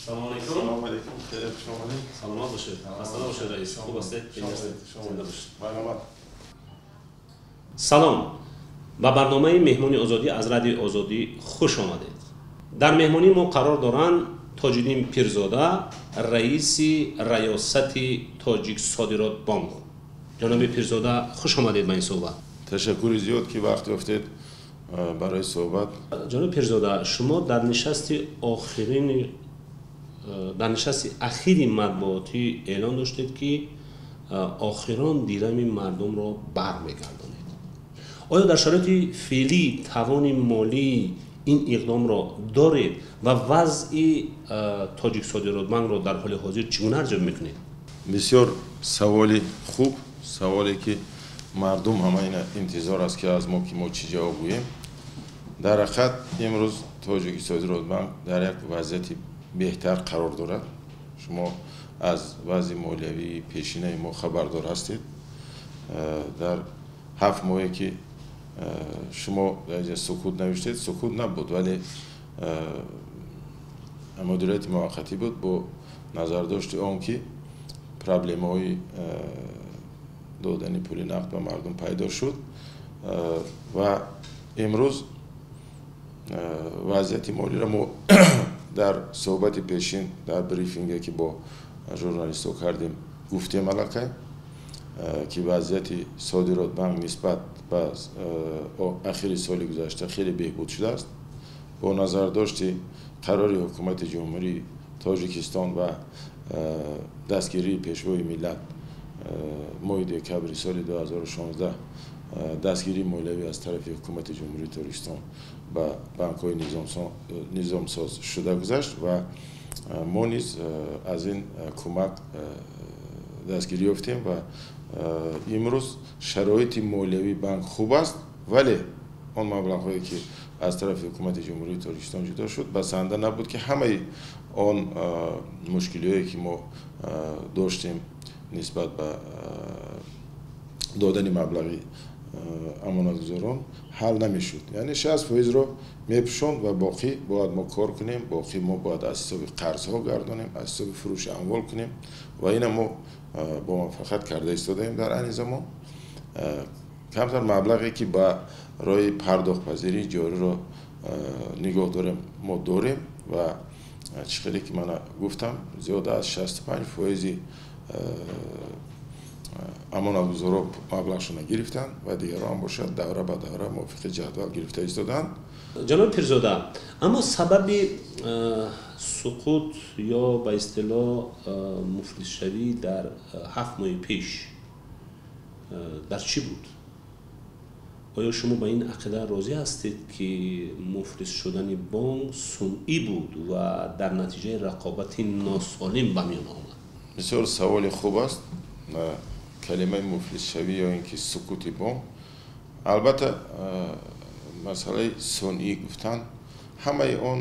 Салом алейкум. Салом алейкум. Хеле хуш омадед. Саломат бошед. Хаста набошед, раис. Хуб ҳастед? Зинда бошед. Марҳамат. Салом. Ба барномаи Меҳмони Озодӣ аз Радиои Озодӣ хуш омадед. Дар меҳмонии мо қарор доранд Тоҷиддин Пирзода, раиси раёсати Тоҷик Содирот Бонк. Ҷаноби Пирзода, хуш омадед ба ин суҳбат. Ташаккури зиёд, ки вақт ёфтед барои суҳбат. Ҷаноби Пирзода, шумо дар нишасти охирини дар нишасти ахири матбуотӣ эълон доштед, ки охирон дирами мардумро бармегардонед. Оё дар шароити феълӣ тавони молии ин иқдомро доред ва вазъи Тоҷик Содиротбанкро дар ҳоли ҳозир чӣ гуна арзёбӣ мекунед? Бисёр саволи хуб, саволе ки мардум ҳама ина интизор аст, ки аз мо ки мо чӣ ҷавоб гӯем. Дар ҳақиқат, имрӯз Тоҷики Содиротбанк дар як вазъияти беҳтар қарор дорад. Шумо аз вазъи молиявии пешинаи мо хабардор ҳастед. Дар 7 моҳе ки шумо дар инҷа сукут навиштед, сукут набуд, вале мудирияти муваққатӣ буд, бо назардошти он ки проблемаҳои додани пули нақд ба мардум пайдо шуд. Ва имрӯз вазъияти молиро мо дар суҳбати пешин, дар брифинге ки бо журналистҳо кардем, гуфтем аллакай, ки вазъияти Содиротбанк нисбат ба ахири соли гузашта хеле беҳбуд шудааст. Бо назардошти қарори Ҳукумати Ҷумҳурии Тоҷикистон ва дастгирии Пешвои миллат, моҳи декабри соли 2016 дастгирии молиявӣ аз тарафи Ҳукумати Ҷумҳурии Тоҷикистон ба банкҳои низомсоз шуда гузашт ва мо низ аз ин кӯмак дастгирӣ ёфтем ва имрӯз шароити молиявии банк хуб аст, вале он маблағҳое ки аз тарафи Ҳукумати Ҷумҳурии Тоҷикистон ҷудо шуд, басанда набуд, ки ҳамаи он мушкилиҳое ки мо доштем нисбат ба додани маблағи амонатгузорон ҳал намешуд. Яъне 60 фоизро мепӯшонд ва боқӣ бояд мо кор кунем, боқӣ мо бояд аз ҳисоби қарзҳо гардонем, аз ҳисоби фурӯши амвол кунем ва ина мо бо муваффақият карда истодаем. Дар айни замон камтар маблағе ки ба роҳи пардохтпазирии ҷориро нигоҳ дорем, мо дорем ва чӣ хеле ки мана гуфтам, зиёда аз 65 фоизи амонатгузоро маблағшона гирифтанд ва дигарон бошад, давра ба давра мувофиқи ҷадвал гирифта истодаанд. Ҷаноби Пирзода, аммо сабаби суқут ё ба истилоҳ муфлисшавӣ дар 7 моҳи пеш дар чӣ буд? Оё шумо ба ин ақида розӣ ҳастед, ки муфлис шудани бонк сунъӣ буд ва дар натиҷаи рақобати носолим ба миён омад? Бисёр саволи хуб аст. Калимаи муфлисшавӣ ё ин ки сукути бонк, албатта, масъалаи сунъӣ гуфтан, ҳамаи он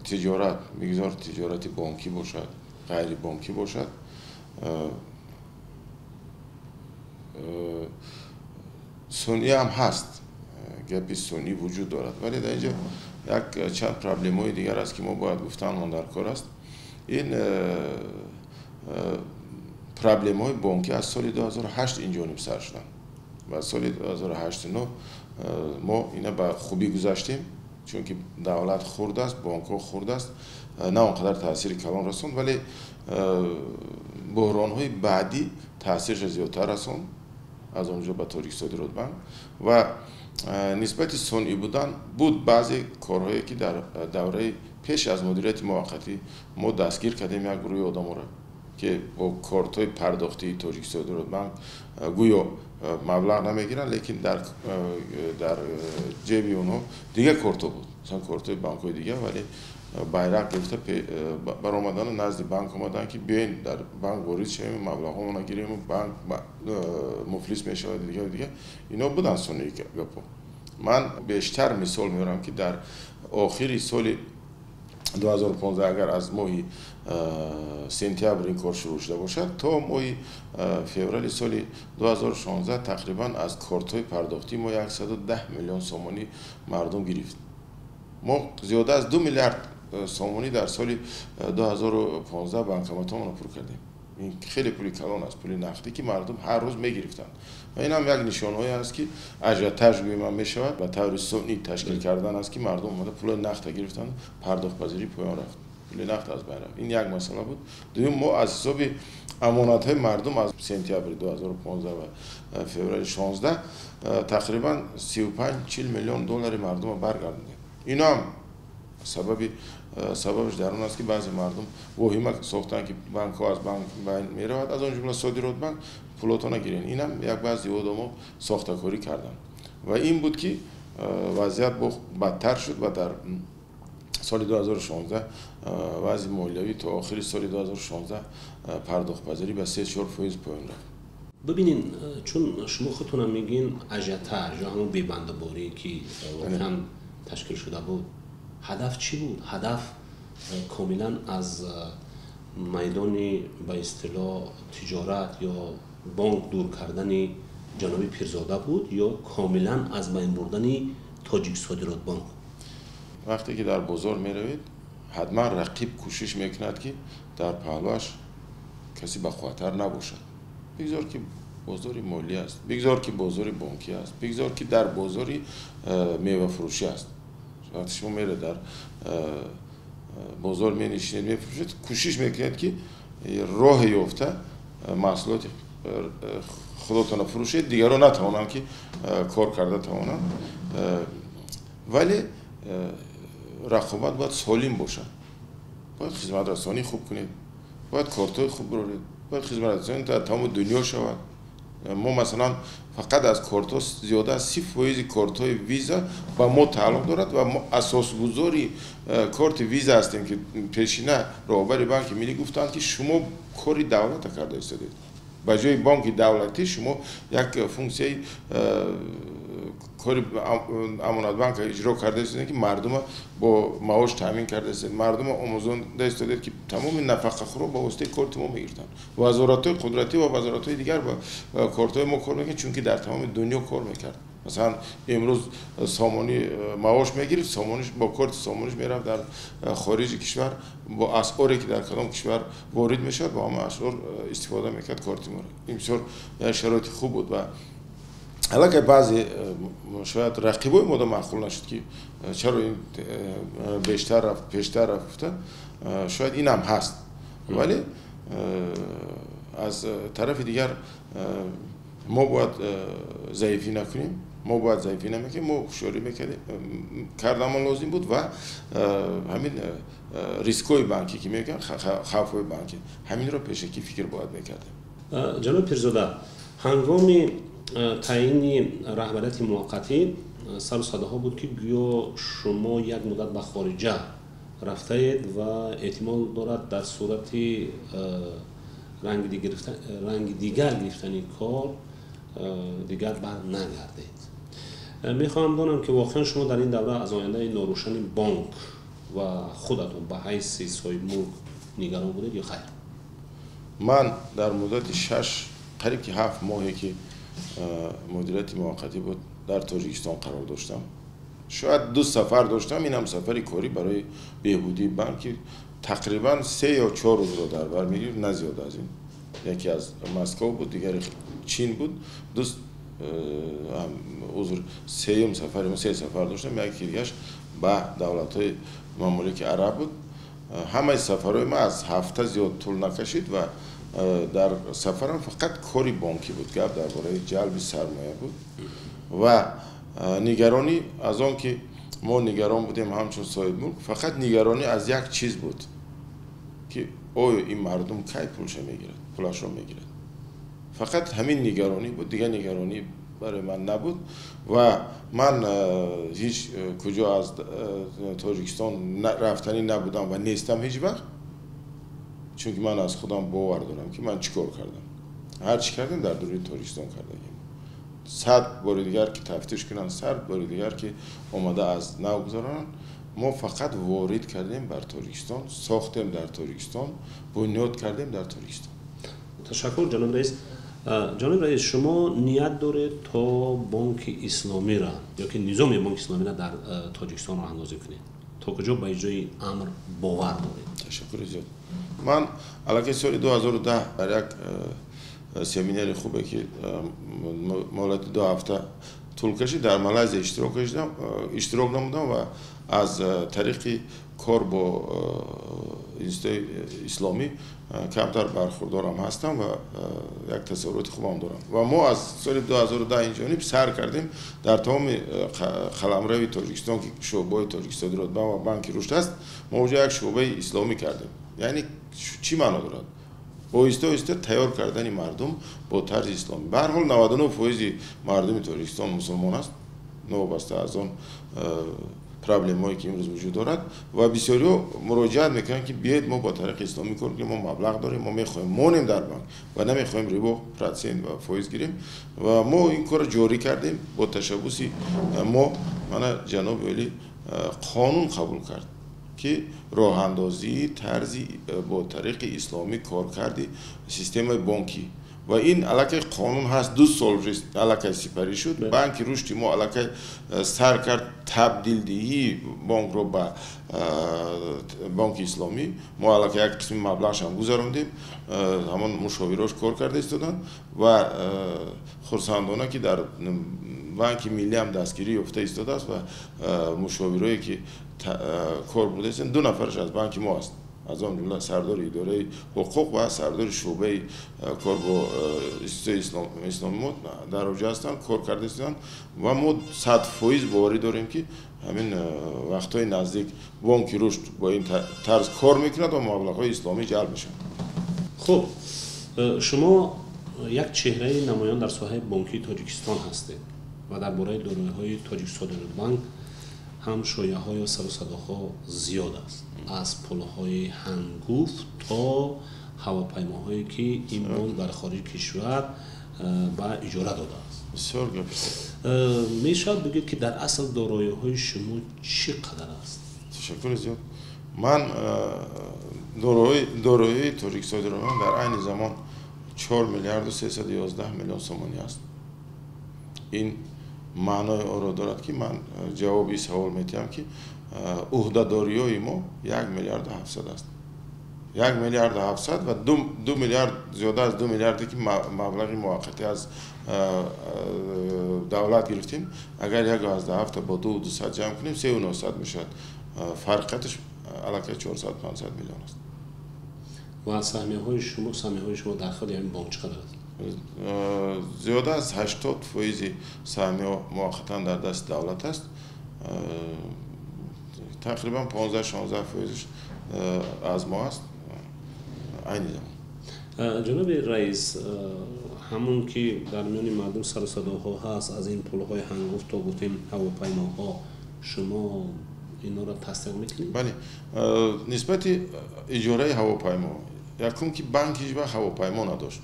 тиҷорат, бигзор тиҷорати бонкӣ бошад, ғайрибонкӣ бошад, сунъӣ ҳам ҳаст, гапи сунъӣ вуҷуд дорад, вале дар инҷо як чанд проблемаҳои дигар аст, ки мо бояд гуфтанмон дар кор аст. Ин проблемаҳои бонкӣ аз соли 2008 инҷониб сар шуданд ва соли 2008 мо ина ба хубӣ гузаштем, чунки давлат хурд аст, бонкҳо хурд аст, на он қадар таъсири калон расонд, вале буҳронҳои баъдӣ таъсирша зиёдтар расонд, аз он ҷо ба Тоҷиксодиротбанк. Ва нисбати сунъӣ будан буд, баъзе корҳое ки дар давраи пеш аз мудирияти муваққатӣ мо дастгир кардем як гурӯҳи одаморо, ки бо кортҳои пардохтии Тоҷиксодиротбанк гӯё маблағ намегиранд, лекин дар ҷеби онҳо дигар кортҳо буд, масалан кортҳои банкҳои дигар, вале байрақ гирифта баромадану назди банк омаданд, ки биёен дар банк ворид шавем, маблағҳомона гирем, банк муфлис мешавад, дигар дигар. Ино буданд сунъии гапҳо. Ман бештар мисол меорам, ки дар охири соли 2015, агар аз моҳи сентябр ин кор шурӯъ шуда бошад, то моҳи феврали соли 2016 тақрибан аз кортҳои пардохтии мо 110 миллион сомонӣ мардум гирифт. Мо зиёда аз 2 миллиард сомонӣ дар соли 2015 банкоматҳоро пур кардем. Ин хеле пули калон аст, пули нақдӣ, ки мардум ҳар рӯз мегирифтанд. Ва ин ҳам як нишонҳое аст, ки ажиотаж гӯем мешавад, ба таври сунъӣ ташкил кардан аст, ки мардум омада пули нақд гирифтанд, пардохтпазирӣ поён рафт, пули нақд аз байн рафт. Ин як масъала буд. Дуюм, мо аз ҳисоби амонатҳои мардум аз сентябри 2015 ва феврали 16 тақрибан 35-40 миллион доллари мардумро баргардондем. Ино ҳам сабабаш дар он аст, ки баъзе мардум воҳима сохтанд, ки банкҳо аз банк байн меравад, аз он ҷумла Содиротбанк, пулотона гирен. Инам як баъзе одамо сохтакорӣ карданд. Ва ин буд, ки вазъият бадтар шуд ва дар соли 2016 вазъи молиявӣ то охири соли 2016 пардохтпазирӣ ба 3-4% поён рафт. Бибинед, чун шумо худтонам мегӯед, ажиотаж ё ҳамон бебандаборӣ, ки воқеан ташкил шуда буд, ҳадаф чӣ буд? Ҳадаф комилан аз майдони, ба истилоҳ, тиҷорат ё бонк дур кардани ҷаноби Пирзода буд ё комилан аз байн бурдани Тоҷик Содиротбонк? Вақте ки дар бозор меравед, ҳатман рақиб кӯшиш мекунад, ки дар паҳлӯаш касе бақувваттар набошад. Бигзор, ки бозори молӣ аст, бигзор, ки бозори бонкӣ аст, бигзор, ки дар бозори мевафурӯшӣ аст. Вақте шумо меред, дар бозор менишинед, мефурӯшед, кӯшиш мекунед, ки роҳе ёфта маҳсулоти худотонро фурӯшед, дигарон натавонанд, ки кор карда тавонанд. Вале рақобат бояд солим бошад. Бояд хизматрасонӣ хуб кунед, бояд кортҳои хуб бироред, бояд хизматрасонӣ дар тамоми дунё шавад. Мо, масалан, фақат аз кортҳо зиёда аз 30% кортҳои Виза ба мо тааллуқ дорад ва мо асосгузори корти Виза ҳастем, ки пешина роҳбари Банки Миллӣ гуфтанд, ки шумо кори давлата карда истодед, ба ҷои бонки давлатӣ шумо як функсияи кори Амонатбанка иҷро карда истодед, ки мардума бо маош таъмин карда истодед, мардума омӯзонда истодед, ки тамоми нафақахӯро ба воситаи корти мо мегирифтанд. Вазоратҳои қудратӣ ва вазоратҳои дигар ба кортҳои мо кор мекунад, чунки дар тамоми дунё кор мекард. Масалан, имрӯз Сомонӣ маош мегирифт, сомониш бо корти сомониш мерафт дар хориҷи кишвар, бо асъоре, ки дар кадом кишвар ворид мешавад, бо ҳама асъор истифода мекард корти моро. Ин бисёр як шароити хуб буд. Ва аллакай баъзе шояд рақибои мода маъқул нашуд, ки чаро ин бештар рафт, пештар рафт гуфта, шояд инам ҳаст. Вале аз тарафи дигар мо бояд заифӣ накунем, мо бояд заифӣ намекунем, мо ҳушёрӣ мекардем, кардамон лозим буд. Ва ҳамин рискҳои банкӣ, ки мегӯянд, хавфҳои банкӣ, ҳаминро пешакӣ фикр бояд мекардем. Ҷаноби Пирзода, ҳангоми таъйини раҳбарияти муваққатӣ сару садоҳо буд, ки гӯё шумо як муддат ба хориҷа рафтаед ва эҳтимол дорад дар сурати ранги дигар гирифтани кор дигар бар нагардед. Мехоҳам донам, ки воқеан шумо дар ин давра аз ояндаи норӯшани бонк ва худатон ба ҳайси соҳибмулк нигарон будед ё хайр? Ман дар муддати 6, қариб ки 7 моҳе, ки мудирияти муваққатӣ буд, дар Тоҷикистон қарор доштам. Шояд ду сафар доштам, инам сафари корӣ барои беҳбудии банки, тақрибан 3 ё 4 рӯзро дар бар мегирифт, на зиёд аз ин. Яке аз Москов буд, дигаре Чин буд. Ду, узр, сеюм сафари мо, се сафар доштам, яке дигаш ба давлатҳои Мамолики Араб буд. Ҳамаи сафарҳои ман аз ҳафта зиёд тӯл накашид ва дар сафарам фақат кори бонкӣ буд, гап дар бораи ҷалби сармоя буд. Ва нигаронӣ аз он ки мо нигарон будем ҳамчун соҳибмулк, фақат нигаронӣ аз як чиз буд, ки оё ин мардум кай пулша мегирад, пулашро мегирад. Фақат ҳамин нигаронӣ буд, дигар нигаронӣ барои ман набуд. Ва ман ҳеҷ куҷо аз Тоҷикистон рафтанӣ набудам ва нестам ҳеҷ вақт, чунки ман аз худам бовар дорам, ки ман чӣ кор кардам. Ҳар чӣ кардем, дар дуруни Тоҷикистон кардагим. 100 бори дигар ки тафтиш кунанд, 100 бори дигар ки омада аз нав гузаронанд, мо фақат ворид кардем бар Тоҷикистон, сохтем дар Тоҷикистон, бунёд кардем дар Тоҷикистон. Ташаккур, ҷаноби раис. Ҷаноби раис, шумо ният доред то Бонки Исломиро ё ки низоми Бонки Исломиро дар Тоҷикистон роҳандозӣ кунед? То куҷо ба иҷрои амр бовар доред? Ташаккури зиёд. Ман аллакай соли 2010 дар як семинари хубе, ки муҳлати 2 ҳафта тӯл кашид, дар Малайзия иштирок намудам ва аз тариқи кор бо институти исломӣ камтар бархурдорам ҳастам ва як тасаввуроти хубам дорам. Ва мо аз соли 2010 инҷониб сар кардем дар тамоми қаламрави Тоҷикистон, ки шӯъбаи Тоҷиксодиротбанк ва Банки Рушд аст, мо оҷо як шӯъбаи исломӣ кардем. Яъне чӣ маъно дорад? Оҳиста оҳиста тайёр кардани мардум бо тарзи исломӣ. Ба ҳар ҳол, 99 фоизи мардуми Тоҷикистон мусулмон аст, новобаста аз он проблемҳое, ки имрӯз вуҷуд дорад. Ва бисёриҳо муроҷиат мекунанд, ки биёед, мо бо тариқи исломӣ кор кунем, мо маблағ дорем, мо мехоҳем монем дар банк ва намехоҳем рибо, процент ва фоиз гирем. Ва мо ин корро ҷорӣ кардем. Бо ташаббуси мо мана ҷаноби олӣ қонун қабул кард, ки роҳандозии тарзи бо тариқи исломӣ коркарди системаи бонкӣ. Ва ин аллакай қонун ҳаст, 2 сол аллакай сипарӣ шуд. Банки Рушди мо аллакай сар кард табдилдиҳии бонкро ба бонки исломӣ. Мо аллакай як қисми маблағшам гузарондем, ҳамон мушовирош кор карда истоданд. Ва хурсандона, ки дар Банки Миллиам дастгирӣ ёфта истодааст ва мушовирое, ки кор бурда истоданд, ду нафараш аз банки мо аст, аз он ҷумла сардори идораи ҳуқуқ ва сардори шӯъбаи кор бо институти исломи мо дар оҷа ҳастанд, кор карда истоданд. Ва мо 100% боварӣ дорем, ки ҳамин вақтҳои наздик Бонки Рушд бо ин тарз кор мекунад ва маблағҳои исломӣ ҷалб мешаванд. Хуб, шумо як чеҳраи намоён дар соҳаи бонкии Тоҷикистон ҳастед ва дар бораи дороиҳои Тоҷиксодиротбанк ҳам шояҳо ё сару садоҳо зиёд аст, аз пулҳои ҳангуфт то ҳавопаймоҳое, ки ин бонк дар хориҷи кишвар ба иҷора додааст. Бисёр гап. Мешавад бигӯед, ки дар асл дороиҳои шумо чӣ қадар аст? Ташаккури зиёд. Ман дороиҳои Тоҷиксодиротбанк дар айни замон 4 миллиарду 311 миллион сомонӣ аст. Ин маънои онро дорад, ки ман ҷавоби савол метиҳам, ки ӯҳдадориҳои мо 1 миллиарду 700 аст, 1 миллиарду 700 ва 2 миллиард, зиёда аз 2 миллиарде, ки маблағи муваққатӣ аз давлат гирифтем. Агар 1,7-та бо 2,200 ҷамъ кунем, 3,900 мешавад. Фарқияташ аллакай 400-500 миллион аст. Ва саҳмияҳои шумо дар худи ҳамин бонк чӣ қадар аст? Зиёда аз 80 фоизи саҳмиҳо муваққатан дар дасти давлат аст, тақрибан 15-16 фоизш аз мо аст айни замон. Ҷаноби раис, ҳамон ки дар миёни мардум сару садоҳо ҳаст, аз ин пулҳои ҳангуфт то гуфтем ҳавопаймоҳо, шумо инҳоро тасдиқ мекунед? Бале, нисбати иҷораи ҳавопаймо, якум, ки банк ҳеҷ вақт ҳавопаймо надошт.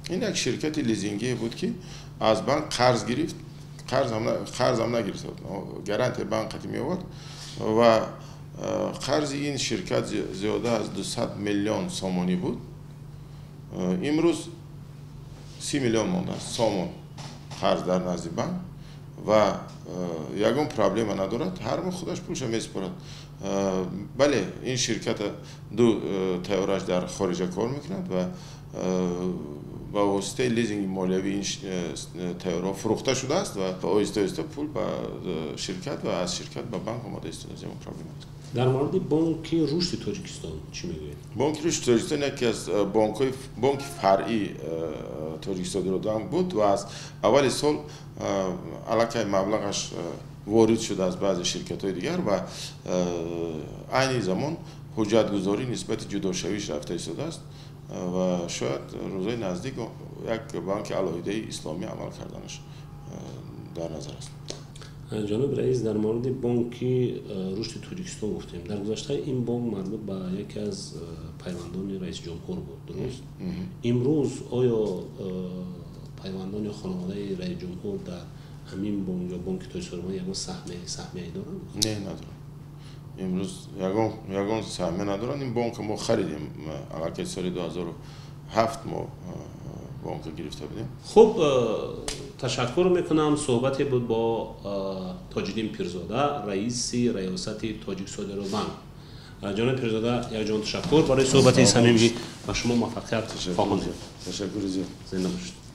Ин як ширкати лизингие буд, ки аз банк қарз гирифт, қарзам нагирифт, гарантия банк қати меовард. Ва қарзи ин ширкат зиёда аз 200 миллион сомонӣ буд. Имрӯз 30 миллион мондааст сомон қарз дар назди банк ва ягон проблема надорад, ҳар моҳ худаш пулша месупорад. Бале, ин ширката ду тайёраш дар хориҷа кор мекунад ва ба воситаи лизинги молиявӣ ин тайёраҳо фурӯхта шудааст ва оҳиста оҳиста пул ба ширкат ва аз ширкат ба банк омода истодааст. Ягон проблема нест. Дар мавриди Бонки Рушди Тоҷикистон чӣ мегӯед? Бонки Рушди Тоҷикистон яке аз бонкҳои бонки фаръии Тоҷиксодиротбанк буд ва аз аввали сол аллакай маблағаш ворид шуд аз баъзе ширкатҳои дигар ва айни замон ҳуҷҷатгузорӣ нисбати ҷудошавиш рафта истодааст ва шояд рӯзҳои наздик як банки алоҳидаи исломӣ амал карданаш дар назар аст. Ҷаноби раис, дар мавриди Бонки Рушди Тоҷикистон гуфтем. Дар гузашта ин бонк марбут ба яке аз пайвандони раисҷумҳур буд, дуруст? Имрӯз оё пайвандони хонаводаи раисҷумҳур дар ҳамин бонк ё Бонки Тоҷикистон ягон саҳмияе доранд? Не, надоранд. Имрӯз ягон саҳмия надоранд. Ин бонка мо харидем аллакай соли 2007, мо бонка гирифта будем. Хуб. Ташаккур мекунам. Суҳбате буд бо Тоҷиддин Пирзода, раиси раёсати Тоҷиксодиротбанк. Ҷоноби Пирзода, якҷон ташаккур барои суҳбати самимӣ. Ба шумо муваффақият хоҳонем. Ташаккури зиёд. Зинда бошед.